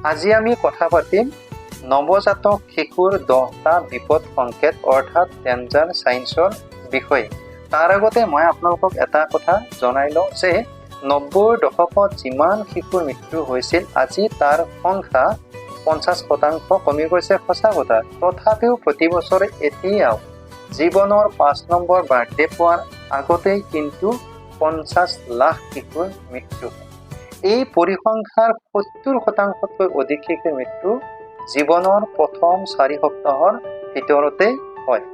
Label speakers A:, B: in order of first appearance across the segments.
A: আজি আমি কথা পাতিম নৱজাতক শিশুৰ 10টা বিপদ সংকেত অৰ্থাৎ ডেঞ্জাৰ চাইন্সৰ বিষয়ে। তাৰ আগতে মই আপোনালোকক এটা কথা জনাই লওঁ যে 90ৰ দশকত যিমান শিশুৰ মৃত্যু হৈছিল, আজি তাৰ সংখ্যা 50% কমি গৈছে, সঁচা কথা। তথাপিও প্ৰতি বছৰে এতিয়াও জীৱনৰ 5 নম্বৰ বাৰ্থডে পোৱাৰ আগতেই কিন্তু 50 লাখ শিশুৰ মৃত্যু হয়। এই পৰিসংখ্যাৰ 70%তকৈ অধিক শিশুৰ মৃত্যু জীৱনৰ প্ৰথম 4 সপ্তাহৰ ভিতৰতেই হয়।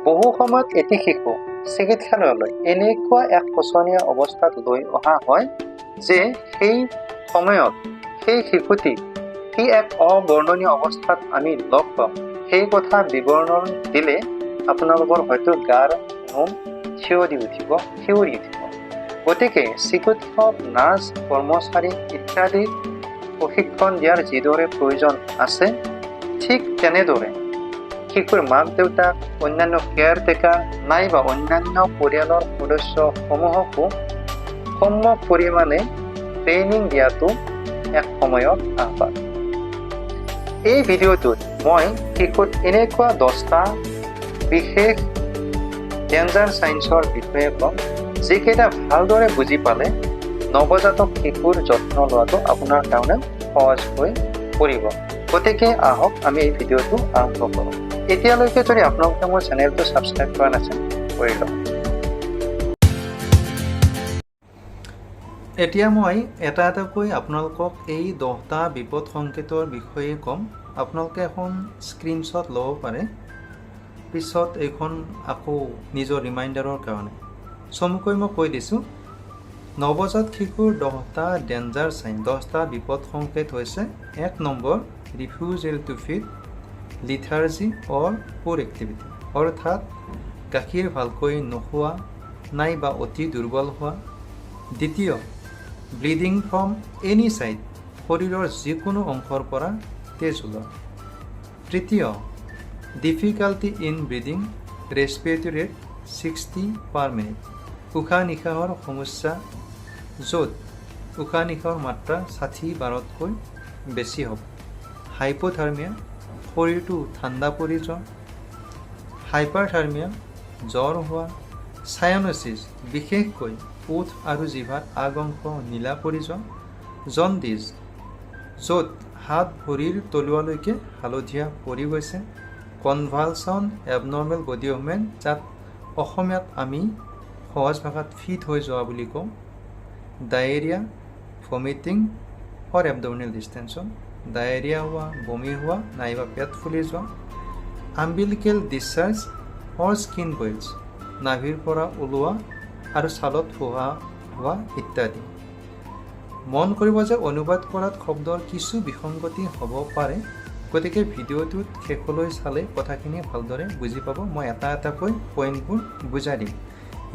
A: বহু সময়ত এটি শিশু চিকিৎসালয়লৈ এনেকুৱা এক শোচনীয় অৱস্থাত লৈ অহা হয় যে সেই সময়ত সেই শিশুটি কি এক অবৰ্ণনীয় অৱস্থাত আমি লগ পাওঁ, সেই কথা বিৱৰণ দিলে আপোনালোকৰ হয়তো গাৰ নোম থিয় দি উঠিব, শিউৰি উঠিব। গতিকে চিকিৎসক, নাৰ্ছ, কৰ্মচাৰী ইত্যাদিক প্ৰশিক্ষণ দিয়াৰ যিদৰে প্ৰয়োজন আছে, ঠিক তেনেদৰে শিশুৰ মাক দেউতাক, অন্যান্য কেয়াৰ টেকাৰ নাইবা অন্যান্য পৰিয়ালৰ সদস্যসমূহকো সম্যক পৰিমাণে ট্ৰেইনিং দিয়াটো এক সময়ৰ আহ্বান। এই ভিডিঅ'টোত মই শিশুৰ এনেকুৱা 10টা বিশেষ ডেঞ্জাৰ চাইন্সৰ বিষয়ে ক'ম, যিকেইটা ভালদৰে বুজি পালে নৱজাতক শিশুৰ যত্ন লোৱাটো আপোনাৰ কাৰণে সহজ হৈ পৰিব। গতিকে আহক, আমি এই ভিডিঅ'টো আৰম্ভ কৰোঁ। এতিয়ালৈকে যদি আপোনালোকে মোৰ চেনেলটো ছাবস্ক্ৰাইব কৰা নাছিল, কৰি লওক।
B: এতিয়া মই এটা এটাকৈ আপোনালোকক এই 10টা বিপদ সংকেতৰ বিষয়ে ক'ম। আপোনালোকে এখন স্ক্ৰীনশ্বট ল'ব পাৰে পিছত এইখন আকৌ নিজৰ ৰিমাইণ্ডাৰৰ কাৰণে। চমুকৈ মই কৈ দিছোঁ, নৱজাত শিশুৰ 10টা ডেঞ্জাৰ চাইন, 10টা বিপদ সংকেত হৈছে: 1 number, refusal to feed, lethargy or poor activity, অৰ্থাৎ গাখীৰ ভালকৈ নোখোৱা নাইবা অতি দুৰ্বল হোৱা। দ্বিতীয়, ব্লিডিং ফ্ৰম এনি ছাইড, শৰীৰৰ যিকোনো অংশৰ পৰা তেজ ওলোৱা। তৃতীয়, difficulty in breathing, respiratory rate 60 per minute, উশাহ নিশাহৰ সমস্যা য'ত উশাহ নিশাহৰ মাত্ৰা 60 বাৰতকৈ বেছি হ'ব। হাইপ'থাৰ্মিয়া, শৰীৰটো ঠাণ্ডা পৰি যোৱা। হাইপাৰথাৰ্মিয়া, জ্বৰ হোৱা। চায়ান'চিছ, বিশেষকৈ ওঁঠ আৰু জিভাৰ আগ অংশ নীলা পৰি যোৱা। জণ্ডিছ, য'ত হাত ভৰিৰ তলুৱালৈকে হালধীয়া পৰি গৈছে। কনভালছন, এবনৰ্মেল বডি মুভমেণ্ট, যাক অসমীয়াত আমি সহজ ভাষাত ফিট হৈ যোৱা বুলি কওঁ। Diarrhea, vomiting or abdominal distension, diarrhea হোৱা, বমি হোৱা নাইবা পেট ফুলি যোৱা। Umbilical discharge or skin boils, নাভিৰ পৰা ওলোৱা আৰু ছালত ফোহা হোৱা ইত্যাদি। মন কৰিব যে অনুবাদ কৰাত শব্দৰ কিছু বিসংগতি হ'ব পাৰে, গতিকে ভিডিঅ'টোত শেষলৈ চালে কথাখিনি ভালদৰে বুজি পাব। মই এটা এটাকৈ পইণ্টবোৰ বুজাই দিম।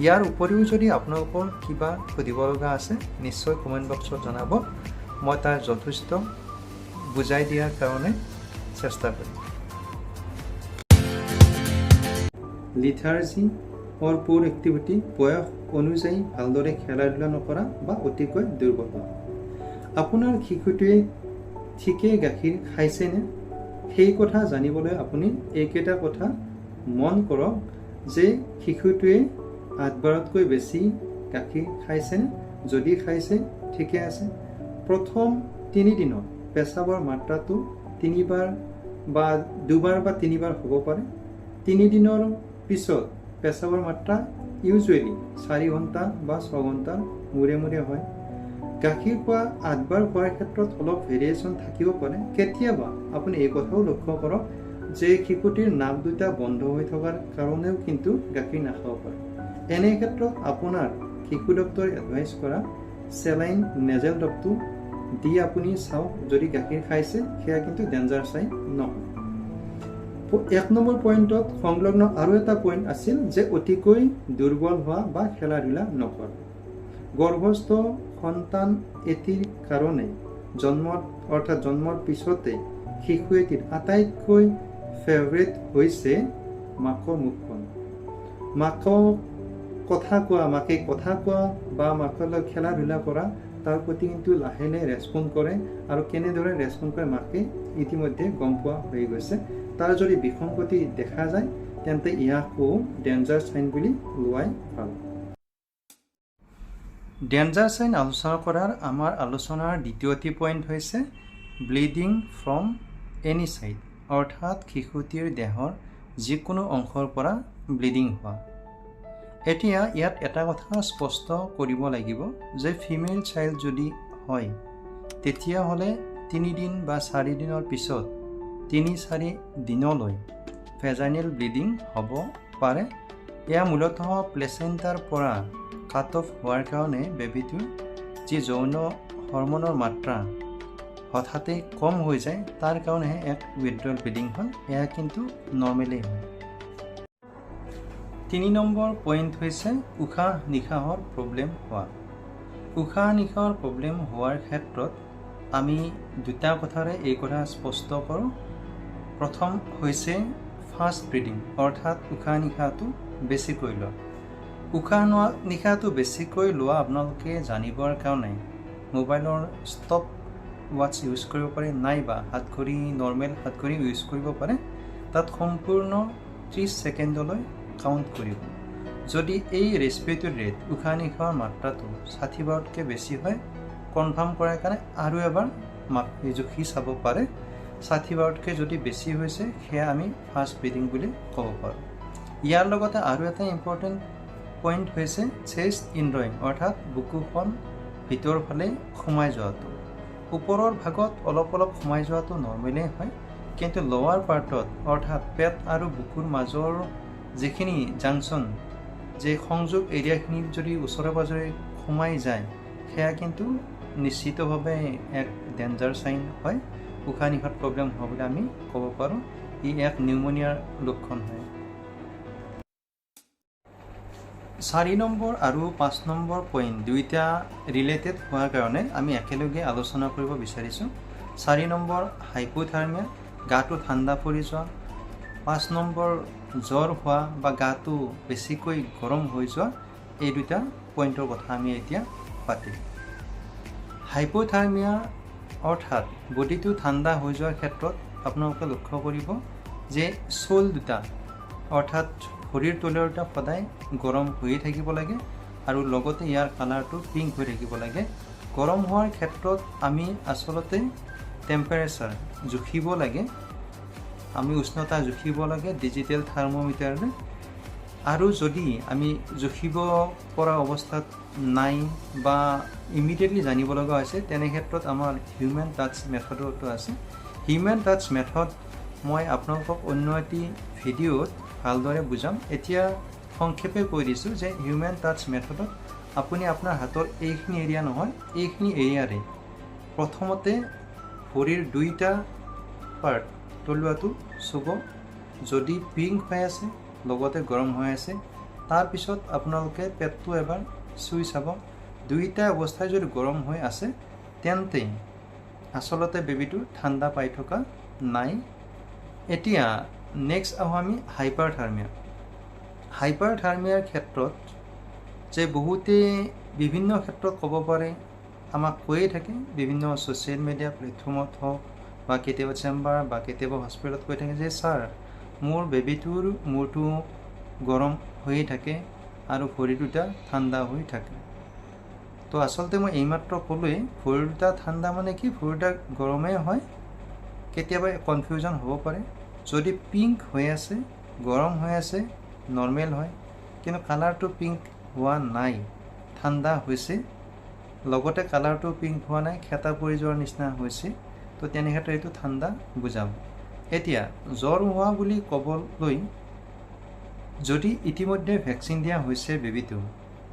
B: ইয়াৰ উপৰিও যদি আপোনালোকৰ কিবা সুধিব লগা আছে, নিশ্চয় কমেণ্ট বক্সত জনাব। মই তাৰ যথেষ্ট বুজাই দিয়াৰ কাৰণে চেষ্টা কৰিম। লিথাৰ্জি অৰ পুৰ এক্টিভিটি, বয়স অনুযায়ী ভালদৰে খেলা ধূলা নকৰা বা অতিকৈ দুৰ্বল হোৱা। আপোনাৰ শিশুটোৱে ঠিকেই গাখীৰ খাইছেনে, সেই কথা জানিবলৈ আপুনি এইকেইটা কথা মন কৰক যে শিশুটোৱে আঠবাৰতকৈ বেছি গাখীৰ খাইছেনে? যদি খাইছে, ঠিকে আছে। প্ৰথম 3 দিনত পেচাবৰ মাত্ৰাটো তিনিবাৰ বা দুবাৰ বা তিনিবাৰ হ'ব পাৰে। 3 দিনৰ পিছত পেচাবৰ মাত্ৰা ইউজুৱেলি 4 ঘণ্টা বা 6 ঘণ্টাৰ মূৰে মূৰে হয়। গাখীৰ খোৱা আঠবাৰ খোৱাৰ ক্ষেত্ৰত অলপ ভেৰিয়েশ্যন থাকিব পাৰে। কেতিয়াবা আপুনি এই কথাও লক্ষ্য কৰক যে শিশুটিৰ নাক দুটা বন্ধ হৈ থকাৰ কাৰণেও কিন্তু গাখীৰ নাখাব পাৰে। এনে ক্ষেত্ৰত আপোনাৰ শিশু ডক্টৰে এডভাইচ কৰা চেলাইন নেজেল ড্ৰপটো দি আপুনি চাওক। যদি গাখীৰ খাইছে, সেয়া কিন্তু ডেঞ্জাৰ চাইন নহয়। 1 নম্বৰ পইণ্টত সংলগ্ন আৰু এটা পইণ্ট আছিল যে অতিকৈ দুৰ্বল হোৱা বা খেলা ধূলা নকৰা। গৰ্ভস্থ সন্তান এটিৰ কাৰণে জন্মত, অৰ্থাৎ জন্মৰ পিছতে শিশু এটিৰ আটাইতকৈ ফেভৰেট হৈছে মাকৰ মুখখন। মাকক কথা কোৱা, মাকে কথা কোৱা বা মাকৰ লগত খেলা ধূলা কৰা। তাৰ প্ৰতি কিন্তু লাহে লাহে ৰেচপণ্ড কৰে আৰু কেনেদৰে ৰেচপণ্ড কৰে মাকে ইতিমধ্যে গম পোৱা হৈ গৈছে। তাৰ যদি বিসংগতি দেখা যায় তেন্তে ইয়াকো ডেঞ্জাৰ চাইন বুলি লোৱাই ভাল। ডেঞ্জাৰ চাইন আলোচনা কৰাৰ আমাৰ আলোচনাৰ দ্বিতীয়টি পইণ্ট হৈছে ব্লিডিং ফ্ৰম এনি ছাইড, অৰ্থাৎ শিশুটিৰ দেহৰ যিকোনো অংশৰ পৰা ব্লিডিং হোৱা। এতিয়া ইয়াত এটা কথা স্পষ্ট কৰিব লাগিব যে ফিমেল চাইল্ড যদি হয়, তেতিয়াহ'লে 3 দিন বা 4 দিনৰ পিছত 3-4 দিনলৈ ভেজাইনেল ব্লিডিং হ'ব পাৰে। এয়া মূলতঃ প্লেচেণ্টাৰ পৰা কাট অফ হোৱাৰ কাৰণে বেবীটোৰ যি যৌন হৰমনৰ মাত্ৰা হঠাতে কম হৈ যায়, তাৰ কাৰণেহে এক উইড্ৰল ব্লিডিং হয়। এয়া কিন্তু নৰ্মেলেই হয়। 3 নম্বৰ পইণ্ট হৈছে উশাহ নিশাহৰ প্ৰব্লেম হোৱা। উশাহ নিশাহৰ প্ৰব্লেম হোৱাৰ ক্ষেত্ৰত আমি দুটা কথাৰে এই কথা স্পষ্ট কৰোঁ। প্ৰথম হৈছে ফাষ্ট ব্ৰিডিং, অৰ্থাৎ উশাহ নিশাহটো বেছিকৈ লোৱা। উশাহ নিশাহটো বেছিকৈ লোৱা আপোনালোকে জানিবৰ কাৰণে মোবাইলৰ ষ্টপ ৱাটচ ইউজ কৰিব পাৰে, নাইবা হাতঘড়ী, নৰ্মেল হাতঘড়ী ইউজ কৰিব পাৰে। তাত সম্পূৰ্ণ 30 ছেকেণ্ডলৈ কাউণ্ট কৰিব। যদি এই ৰেচপিৰেটৰী ৰেট, উশাহ নিশাহৰ মাত্ৰাটো 60 বাৰতকৈ বেছি হয়, কনফাৰ্ম কৰাৰ কাৰণে আৰু এবাৰ মাপি জুখি চাব পাৰে। 60 বাৰতকৈ যদি বেছি হৈছে, সেয়া আমি ফাষ্ট ব্ৰিডিং বুলি ক'ব পাৰোঁ। ইয়াৰ লগতে আৰু এটা ইম্পৰ্টেণ্ট পইণ্ট হৈছে চেষ্ট ইনড্ৰয়িং, অৰ্থাৎ বুকুখন ভিতৰৰ ফালে সোমাই যোৱাটো। ওপৰৰ ভাগত অলপ অলপ সোমাই যোৱাটো নৰ্মেলেই হয়, কিন্তু লৱাৰ পাৰ্টত, অৰ্থাৎ পেট আৰু বুকুৰ মাজৰ যিখিনি জাংচন, যে সংযোগ এৰিয়াখিনিত যদি ওচৰে পাঁজৰে সোমাই যায়, সেয়া কিন্তু নিশ্চিতভাৱে এক ডেঞ্জাৰ চাইন হয়। উশাহ নিশাহত প্ৰব্লেম হোৱা বুলি আমি ক'ব পাৰোঁ। ই এক নিউমনিয়াৰ লক্ষণ হয়। 4 নম্বৰ আৰু 5 নম্বৰ পইণ্ট দুইটা ৰিলেটেড হোৱাৰ কাৰণে আমি একেলগে আলোচনা কৰিব বিচাৰিছোঁ। 4 নম্বৰ হাইপ'থাৰ্মিয়া, গাটো ঠাণ্ডা পৰি যোৱা। 5 নম্বৰ জ্বৰ হোৱা বা গাটো বেছিকৈ গৰম হৈ যোৱা। এই দুটা পইণ্টৰ কথা আমি এতিয়া পাতিম। হাইপ'থাৰ্মিয়া, অৰ্থাৎ বডিটো ঠাণ্ডা হৈ যোৱাৰ ক্ষেত্ৰত আপোনালোকে লক্ষ্য কৰিব যে চ'ল দুটা, অৰ্থাৎ ভৰিৰ তলুৱা দুটা সদায় গৰম হৈয়ে থাকিব লাগে আৰু লগতে ইয়াৰ কালাৰটো পিংক হৈ থাকিব লাগে। গৰম হোৱাৰ ক্ষেত্ৰত আমি আচলতে টেম্পাৰেচাৰ জুখিব লাগে, আমি উষ্ণতা জুখিব লাগে ডিজিটেল থাৰ্মোমিটাৰেৰে। আৰু যদি আমি জুখিব পৰা অৱস্থাত নাই বা ইমিডিয়েটলি জানিব লগা হৈছে, তেনে ক্ষেত্ৰত আমাৰ হিউমেন টাচ মেথডতো আছে। হিউমেন টাচ মেথড মই আপোনালোকক অন্য এটি ভিডিঅ'ত ভালদৰে বুজাম। এতিয়া সংক্ষেপে কৈ দিছোঁ যে হিউমেন টাচ মেথডত আপুনি আপোনাৰ হাতৰ এইখিনি এৰিয়া নহয়, এইখিনি এৰিয়াৰে প্ৰথমতে ভৰিৰ দুইটা পাৰ্ট, তলুৱাটো চুব। যদি পিংক হৈ আছে, লগতে গৰম হৈ আছে, তাৰপিছত আপোনালোকে পেটটো এবাৰ চুই চাব। দুইটা অৱস্থাই যদি গৰম হৈ আছে, তেন্তে আচলতে বেবীটো ঠাণ্ডা পাই থকা নাই। এতিয়া নেক্সট আহোঁ আমি হাইপাৰ থাৰ্মিয়া। হাইপাৰ থাৰ্মিয়াৰ ক্ষেত্ৰত যে বহুতে বিভিন্ন ক্ষেত্ৰত ক'ব পাৰে, আমাক কৈয়ে থাকে, বিভিন্ন ছ'চিয়েল মিডিয়া প্লেটফৰ্মত হওক বা কেতিয়াবা চেম্বাৰ বা কেতিয়াবা হস্পিটেলত কৈ থাকে যে ছাৰ, মোৰ বেবীটোৰ মূৰটো গৰম হৈয়ে থাকে আৰু ভৰি দুটা ঠাণ্ডা হৈ থাকে। তো আচলতে মই এইমাত্ৰ ক'লোৱেই, ভৰি দুটা ঠাণ্ডা মানে কি? ভৰি দুটা গৰমেই হয়। কেতিয়াবা কনফিউজন হ'ব পাৰে। যদি পিংক হৈ আছে, গৰম হৈ আছে, নৰ্মেল হয়। কিন্তু কালাৰটো পিংক হোৱা নাই, ঠাণ্ডা হৈছে, লগতে কালাৰটো পিংক হোৱা নাই, খেতা পৰি যোৱাৰ নিচিনা হৈছে, তো তেনে ক্ষেত্ৰত এইটো ঠাণ্ডা বুজাব। এতিয়া জ্বৰ হোৱা বুলি ক'বলৈ যদি ইতিমধ্যে ভেকচিন দিয়া হৈছে বেবীটো,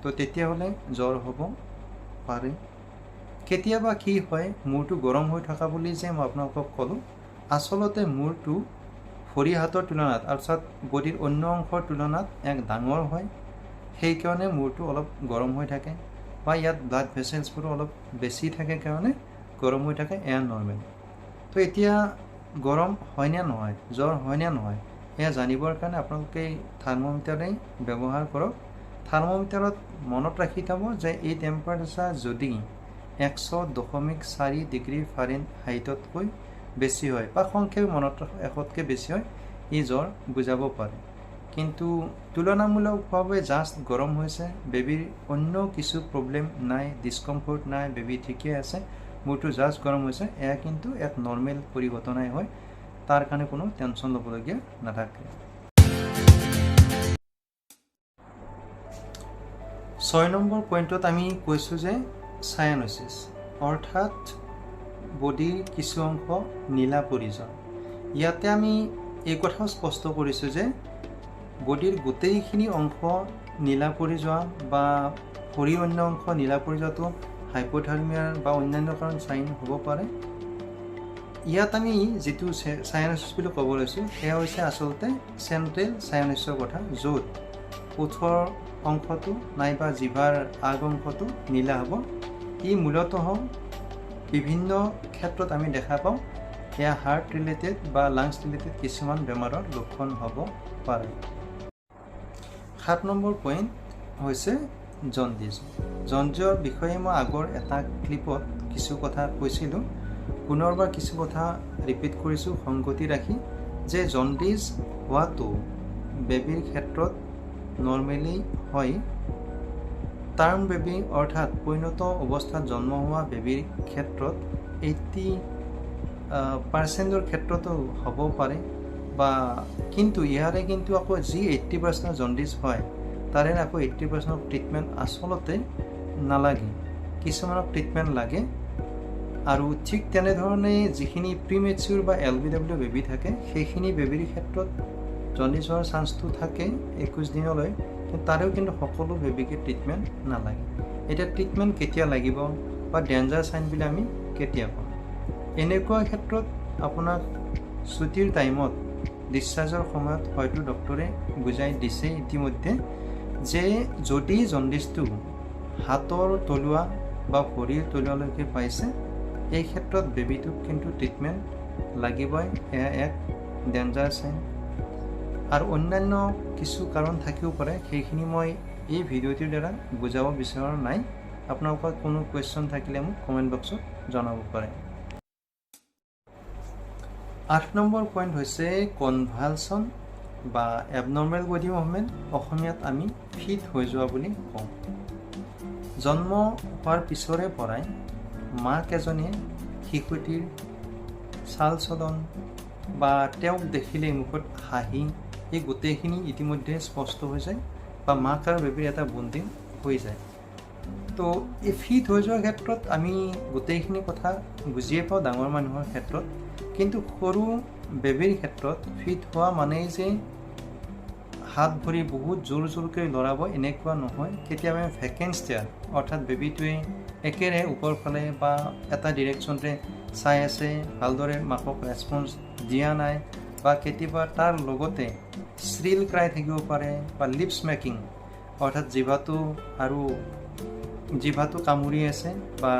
B: তো তেতিয়াহ'লে জ্বৰ হ'ব পাৰে। কেতিয়াবা কি হয়, মূৰটো গৰম হৈ থকা বুলি যে মই আপোনালোকক ক'লোঁ, আচলতে মূৰটো ভৰি হাতৰ তুলনাত, অৰ্থাৎ বডিৰ অন্য অংশৰ তুলনাত এক ডাঙৰ হয়, সেইকাৰণে মূৰটো অলপ গৰম হৈ থাকে বা ইয়াত ব্লাড ভেচেলছবোৰো অলপ বেছি থাকে কাৰণে গৰম হৈ থাকে। এয়া নৰ্মেল। তো এতিয়া গৰম হয়নে নহয়, জ্বৰ হয়নে নহয়, এয়া জানিবৰ কাৰণে আপোনালোকে থাৰ্মোমিটাৰেই ব্যৱহাৰ কৰক। থাৰ্মোমিটাৰত মনত ৰাখি থ'ব যে এই টেম্পাৰেচাৰ যদি 100.4 ডিগ্ৰী ফাৰেনহাইটতকৈ বেছি হয় বা সংক্ষেপে মনত 100তকৈ বেছি হয়, ই জ্বৰ বুজাব পাৰে। কিন্তু তুলনামূলকভাৱে জাষ্ট গৰম হৈছে, বেবীৰ অন্য কিছু প্ৰব্লেম নাই, ডিছকমফৰ্ট নাই, বেবী ঠিকে আছে, মূৰটো জাষ্ট গৰম হৈছে, এয়া কিন্তু এক নৰ্মেল পৰিঘটনাই হয়। তাৰ কাৰণে কোনো টেনশ্যন ল'বলগীয়া নাথাকে। 6 নম্বৰ পইণ্টত আমি কৈছোঁ যে চায়ানচিছ, অৰ্থাৎ বডিৰ কিছু অংশ নীলা পৰি যোৱা। ইয়াতে আমি এই কথাও স্পষ্ট কৰিছোঁ যে বডিৰ গোটেইখিনি অংশ নীলা পৰি যোৱা বা ভৰিৰ অন্য অংশ নীলা পৰি যোৱাটো হাইপ'থাৰ্মিয়াৰ বা অন্যান্য কাৰণ চাইন হ'ব পাৰে। ইয়াত আমি যিটো চায়ানচিছ বুলি ক'ব লৈছোঁ, সেয়া হৈছে আচলতে চেণ্ট্ৰেল চায়ানচিছৰ কথা, য'ত ওঠৰ অংশটো নাইবা জিভাৰ আগ অংশটো নীলা হ'ব। ই মূলতঃ বিভিন্ন ক্ষেত্ৰত আমি দেখা পাওঁ। এয়া হাৰ্ট ৰিলেটেড বা লাংছ ৰিলেটেড কিছুমান বেমাৰৰ লক্ষণ হ'ব পাৰে। 7 নম্বৰ পইণ্ট হৈছে জণ্ডিছ। জণ্ডিছৰ বিষয়ে মই আগৰ এটা ক্লিপত কিছু কথা কৈছিলোঁ। পুনৰবাৰ কিছু কথা ৰিপিট কৰিছোঁ সংগতি ৰাখি যে জণ্ডিছ হোৱাটো বেবীৰ ক্ষেত্ৰত নৰ্মেলি হয়। টাৰ্ম বেবী, অৰ্থাৎ পৈণত অৱস্থাত জন্ম হোৱা বেবীৰ ক্ষেত্ৰত 80%ৰ ক্ষেত্ৰতো হ'ব পাৰে বা কিন্তু ইয়াৰে কিন্তু আকৌ যি 80%ৰ জণ্ডিছ হয়, তাৰে আকৌ 80%ৰ ট্ৰিটমেণ্ট আচলতে নালাগে, কিছুমানক ট্ৰিটমেণ্ট লাগে। আৰু ঠিক তেনেধৰণে যিখিনি প্ৰিমেচিয়ৰ বা এলবিডব্লিউ বেবী থাকে, সেইখিনি বেবীৰ ক্ষেত্ৰত জণ্ডিছ হোৱাৰ চান্সটো থাকে 21 দিনলৈ, কিন্তু তাৰেও কিন্তু সকলো বেবীকে ট্ৰিটমেণ্ট নালাগে। এতিয়া ট্ৰিটমেণ্ট কেতিয়া লাগিব বা ডেঞ্জাৰ চাইন বুলি আমি কেতিয়া পাম? এনেকুৱা ক্ষেত্ৰত আপোনাক ছুটিৰ টাইমত, ডিছচাৰ্জৰ সময়ত হয়তো ডক্টৰে বুজাই দিছে ইতিমধ্যে যে যদি জণ্ডিছটো হাতৰ তলুৱা বা ভৰিৰ তলুৱালৈকে পাইছে, এই ক্ষেত্ৰত বেবীটোক কিন্তু ট্ৰিটমেণ্ট লাগিবই। এয়া এক ডেঞ্জাৰ চাইন। আৰু অন্যান্য কিছু কাৰণ থাকিব পাৰে, সেইখিনি মই এই ভিডিঅ'টিৰ দ্বাৰা বুজাব বিচৰা নাই। আপোনালোকৰ কোনো কুৱেশ্যন থাকিলে মোক কমেণ্ট বক্সত জনাব পাৰে। 8 নম্বৰ পইণ্ট হৈছে কনভালচন বা এবনৰ্মেল বডি মুভমেণ্ট। অসমীয়াত আমি ফিট হৈ যোৱা বুলি কওঁ। জন্ম হোৱাৰ পিছৰে পৰাই মাক এজনীয়ে শিশুটিৰ চাল চলন বা তেওঁক দেখিলেই মুখত হাঁহি, এই গোটেইখিনি ইতিমধ্যে স্পষ্ট হৈ যায় বা মাক আৰু বেবীৰ এটা বণ্ডিং হৈ যায়। তো এই ফিট হৈ যোৱাৰ ক্ষেত্ৰত আমি গোটেইখিনি কথা বুজিয়ে পাওঁ ডাঙৰ মানুহৰ ক্ষেত্ৰত, কিন্তু সৰু বেবীৰ ক্ষেত্ৰত ফিট হোৱা মানেই যে হাত ভৰি বহুত জোৰ জোৰকৈ লৰাব, এনেকুৱা নহয়। কেতিয়াবা ভেকেণ্ট ষ্টেয়াৰ, অৰ্থাৎ বেবীটোৱে একেৰাহে ওপৰ ফালে বা এটা ডিৰেকশ্যনতে চাই আছে, ভালদৰে মাকক ৰেচপন্স দিয়া নাই, বা কেতিয়াবা তাৰ লগতে শ্ৰিল ক্ৰাই থাকিব পাৰে বা লিপছ মেকিং, অৰ্থাৎ জিভাটো কামুৰি আছে বা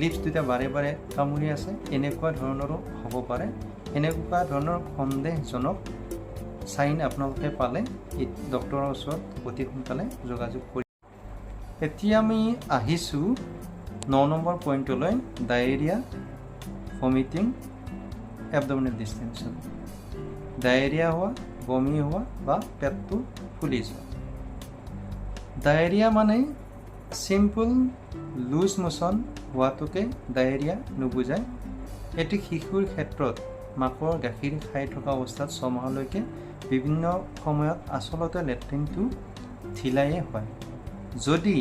B: লিপছ দুটা বাৰে বাৰে কামুৰি আছে, এনেকুৱা ধৰণৰো হ'ব পাৰে। এনেকুৱা ধৰণৰ সন্দেহজনক চাইন আপোনালোকে পালে ডক্টৰৰ ওচৰত অতি সোনকালে যোগাযোগ কৰি। এতিয়া আমি আহিছোঁ 9 নম্বৰ পইণ্টলৈ, ডায়েৰিয়া, ভমিটিং, এবডমিনেল ডিষ্টেনশ্যন। ডায়েৰিয়া হোৱা, বমি হোৱা বা পেটটো ফুলি যোৱা। ডায়েৰিয়া মানে চিম্পল লুজ মোচন হোৱাটোকে ডায়েৰিয়া নুবুজায়। এটি শিশুৰ ক্ষেত্ৰত মাকৰ গাখীৰ খাই থকা অৱস্থাত 6 মাহলৈকে বিভিন্ন সময়ত আচলতে লেট্ৰিনটো ঢিলাইয়ে হয়। যদি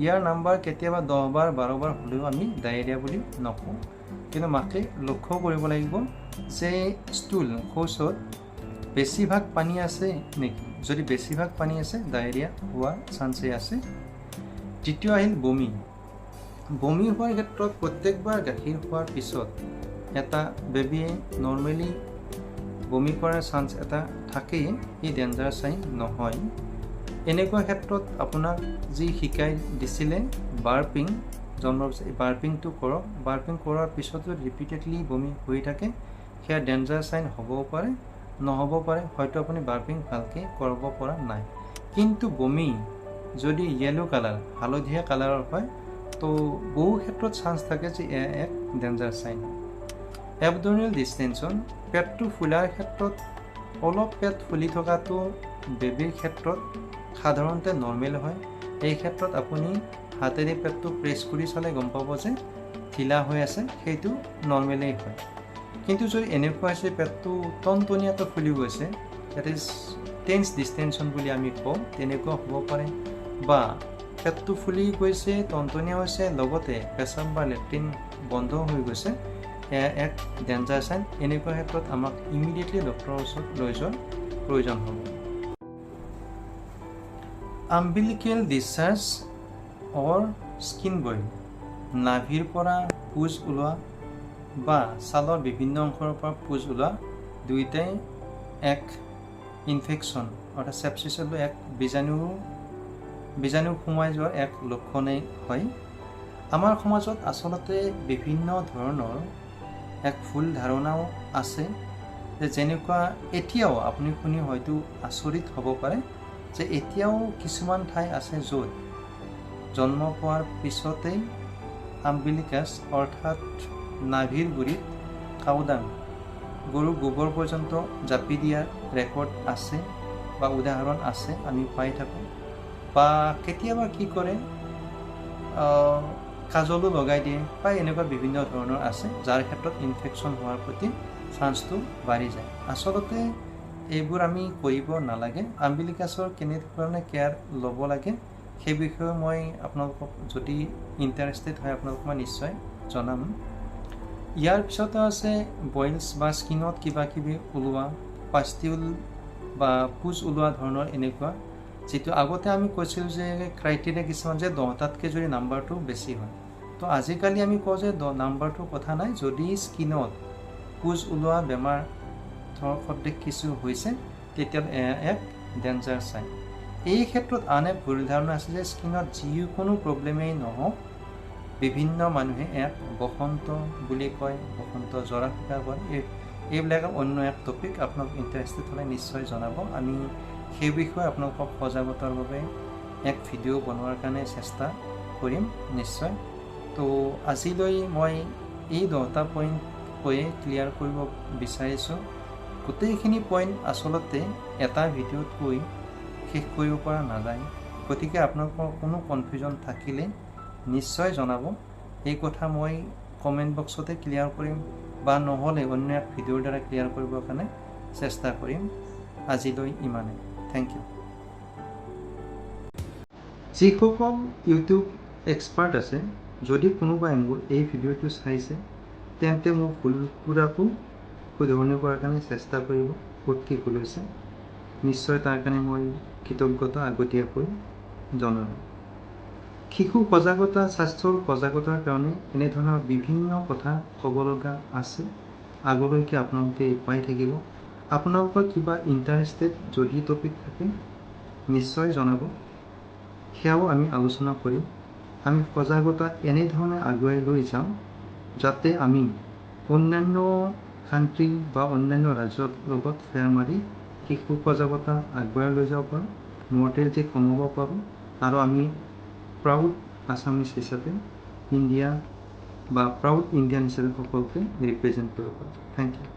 B: ইয়াৰ নাম্বাৰ কেতিয়াবা 10 বাৰ, 12 বাৰ হ'লেও আমি ডায়েৰিয়া বুলি নকওঁ। কিন্তু মাকে লক্ষ্য কৰিব লাগিব যে ষ্টুল, শৌচত বেছিভাগ পানী আছে নেকি। যদি বেছিভাগ পানী আছে, ডায়েৰিয়া হোৱাৰ চান্সেই আছে। দ্বিতীয় আহিল বমি। বমি হোৱাৰ ক্ষেত্ৰত প্ৰত্যেকবাৰ গাখীৰ খোৱাৰ পিছত এটা বেবীয়ে নৰ্মেলি বমি কৰাৰ চান্স এটা থাকেই, ই ডেঞ্জাৰ চাইন নহয়। এনেকুৱা ক্ষেত্ৰত আপোনাক যি শিকাই দিছিলে বাৰ্পিং, জন্মৰ পিছত এই বাৰ্পিংটো কৰক। বাৰ্পিং কৰাৰ পিছত যদি ৰিপিটেডলি বমি হৈ থাকে, সেয়া ডেঞ্জাৰ চাইন হ'বও পাৰে, নহ'ব পাৰে। হয়তো আপুনি বাৰ্পিং ভালকৈ কৰিব পৰা নাই। কিন্তু বমি যদি য়েল্ল' কালাৰ, হালধীয়া কালাৰৰ হয়, তো তো বহু ক্ষেত্ৰত চান্স থাকে যে এয়া এক ডেঞ্জাৰ চাইন হয়। এবডমিনেল ডিষ্টেনশ্যন, পেটটো ফুলাৰ ক্ষেত্ৰত অলপ পেট ফুলি থকাটো বেবীৰ ক্ষেত্ৰত সাধাৰণতে নৰ্মেল হয়। এই ক্ষেত্ৰত আপুনি হাতেৰে পেটটো প্ৰেছ কৰি চালে গম পাব যে ঢিলা হৈ আছে, সেইটো নৰ্মেলেই হয়। কিন্তু যদি এনেকুৱা হৈছে পেটটো টনটনীয়াকৈ ফুলি গৈছে, that is tense distension বুলি আমি কওঁ, তেনেকুৱা হ'ব পাৰে। বা পেটটো ফুলি গৈছে, টনটনীয়া হৈছে, লগতে পেচাব বা লেট্ৰিন বন্ধ হৈ গৈছে, এয়া এক ডেঞ্জাৰ চাইন। এনেকুৱা ক্ষেত্ৰত আমাক ইমিডিয়েটলি ডক্টৰৰ ওচৰত লৈ যোৱাৰ প্ৰয়োজন হ'ব। Umbilical discharge or skin boil, নাভিৰ পৰা পুজ ওলোৱা বা ছালৰ বিভিন্ন অংশৰ পৰা পুজ ওলোৱা দুয়োটাই এক ইনফেকশ্যন, অৰ্থাৎ চেপচিছলৈ এক বীজাণু সোমাই যোৱাৰ এক লক্ষণেই হয়। আমাৰ সমাজত আচলতে বিভিন্ন ধৰণৰ এক ভুল ধাৰণাও আছে যে যেনেকুৱা এতিয়াও আপুনি শুনি হয়তো আচৰিত হ'ব পাৰে যে এতিয়াও কিছুমান ঠাই আছে য'ত জন্ম পোৱাৰ পিছতেই আম্বিলিকাছ, অৰ্থাৎ নাভিৰ গুৰিত কাউডাং, গৰুৰ গোবৰ পৰ্যন্ত জাপি দিয়াৰ ৰেকৰ্ড আছে বা উদাহৰণ আছে, আমি পাই থাকোঁ। বা কেতিয়াবা কি কৰে, কাজলো লগাই দিয়ে বা এনেকুৱা বিভিন্ন ধৰণৰ আছে, যাৰ ক্ষেত্ৰত ইনফেকশ্যন হোৱাৰ প্ৰতি চান্সটো বাঢ়ি যায়। আচলতে এইবোৰ আমি কৰিব নালাগে। আম্বিলিকাছৰ কেনেধৰণে কেয়াৰ ল'ব লাগে, সেই বিষয়ে মই আপোনালোকক যদি ইণ্টাৰেষ্টেড হয় আপোনালোকক মই নিশ্চয় জনাম। ইয়াৰ পিছতে আছে বইলছ বা স্কিনত কিবা কিবি ওলোৱা, পাষ্টিউল বা পুজ ওলোৱা ধৰণৰ এনেকুৱা, যিটো আগতে আমি কৈছিলোঁ যে ক্ৰাইটেৰিয়া কিছুমান যে 10টাতকৈ যদি নাম্বাৰটো বেছি হয়। তো আজিকালি আমি কওঁ যে নাম্বাৰটোৰ কথা নাই, যদি স্কিনত পুজ ওলোৱা বেমাৰ ধৰক সদৃশ কিছু হৈছে, তেতিয়া এয়া এক ডেঞ্জাৰ চাইন। এই ক্ষেত্ৰত আন এক ভুল ধাৰণা আছে যে স্কিনত যিকোনো প্ৰব্লেমেই নহওক, বিভিন্ন মানুহে ইয়াক বসন্ত বুলি কয়, বসন্ত জৰা ফুকা কয়। এইবিলাক অন্য এক টপিক। আপোনালোক ইণ্টাৰেষ্টেড হ'লে নিশ্চয় জনাব। আমি সেই বিষয়ে আপোনালোকক সজাগতাৰ বাবে এক ভিডিঅ' বনোৱাৰ কাৰণে চেষ্টা কৰিম নিশ্চয়। তো আজিলৈ মই এই 10টা পইণ্ট কৈয়ে ক্লিয়াৰ কৰিব বিচাৰিছোঁ। গোটেইখিনি পইণ্ট আচলতে এটা ভিডিঅ'ত কৈ শেষ কৰিব পৰা নাযায়। গতিকে আপোনালোকৰ কোনো কনফিউজন থাকিলে নিশ্চয় জনাব। এই কথা মই কমেণ্ট বক্সতে ক্লিয়াৰ কৰিম বা নহ'লে অন্য এক ভিডিঅ'ৰ দ্বাৰা ক্লিয়াৰ কৰিবৰ কাৰণে চেষ্টা কৰিম। আজিলৈ ইমানে, thank U. যিসকল ইউটিউব এক্সপাৰ্ট আছে, যদি কোনোবাই মোৰ এই ভিডিঅ'টো চাইছে, তেন্তে মোৰ ভুলবোৰকো শুধৰণি কৰাৰ কাৰণে চেষ্টা কৰিব, ক'ত কি ভুল হৈছে। নিশ্চয় তাৰ কাৰণে মই কৃতজ্ঞতা আগতীয়াকৈ জনালোঁ। শিশু সজাগতা, স্বাস্থ্যৰ সজাগতাৰ কাৰণে এনেধৰণৰ বিভিন্ন কথা ক'ব লগা আছে, আগলৈকে আপোনালোকে পাই থাকিব। আপোনালোকৰ কিবা ইণ্টাৰেষ্টেড যদি টপিক থাকে, নিশ্চয় জনাব, সেয়াও আমি আলোচনা কৰিম। আমি সজাগতা এনেধৰণে আগুৱাই লৈ যাওঁ যাতে আমি অন্যান্য কাণ্ট্ৰি বা অন্যান্য ৰাজ্যৰ লগত ফেৰ মাৰি শিশু সজাগতা আগবঢ়াই লৈ যাব পাৰোঁ, মৰ্টেলিটি কমাব পাৰোঁ আৰু আমি প্ৰাউড আছামিজ হিচাপে ইণ্ডিয়া বা প্ৰাউড ইণ্ডিয়ান হিচাপে সকলোকে ৰিপ্ৰেজেণ্ট কৰিব পাৰোঁ। Thank U.